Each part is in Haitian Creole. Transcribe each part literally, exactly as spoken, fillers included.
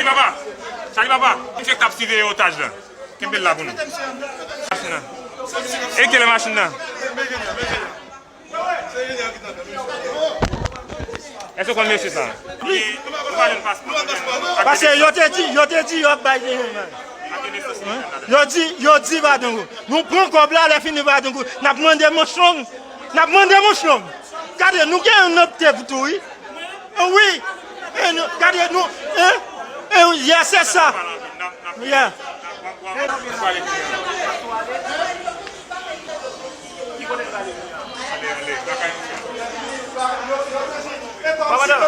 Papa, Charlie papa, misye k t ap siveye otaj la. Kenbe l la pou nou. Machin nan. Eritye lè machin nan. Èske w konn mesye sa? Li pa jwenn paspò. Paske yo te di, yo te di yo ap bay li. Yo di, yo di pa dongo. Nou pran kòb la, lè fini pa dongo. N ap mande manch long. N ap mande manch long. Gade, nou gen yon nòt te pou tou, wi. Wi. E nou, gade nou. Hein? E wi, yeah, se sa. Yeah. Papa Dan.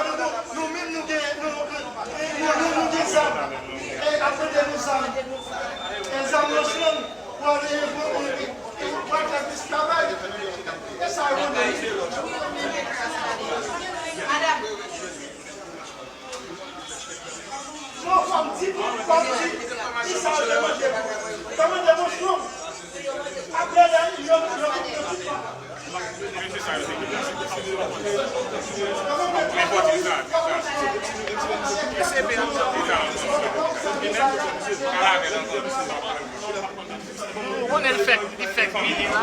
Nou menm nou gen, nou, nou, nou, nou, nou gen zam. E apre de nou zam. E zam nan chonn, pou ale evo, e, e, e, pou al fè plis travay. E sa yo menm. Non, fò m di, fò m di, ki sa yo te mande pou yo. Yo mande pou chonm. Apre la, yo, yo, yo, Ou konnen l fèk, li fèk vini la.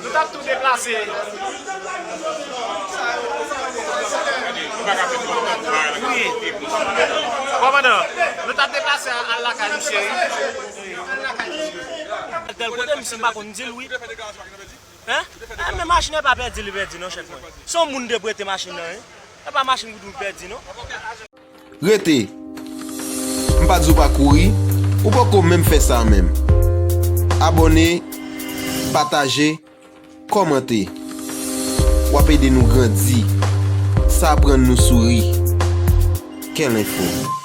Nou t ap tou deplase. Wi. Kòmandan, nou t ap deplase al lakay misye, wi. Tèl kote, misye, m pa konn di l, wi. Hein? Eh, men machin nan pa pèdi, li pèdi, non, chèf mwen. Se yon moun te prete machin nan, wi. E pa machin pou nou pèdi, non. Rete! M pa di w pa kouri, ou poko menm fè sa menm. Abòne, pataje, kòmante. W ap ede nou grandi. Sa aprann nou souri. Kèl enfo.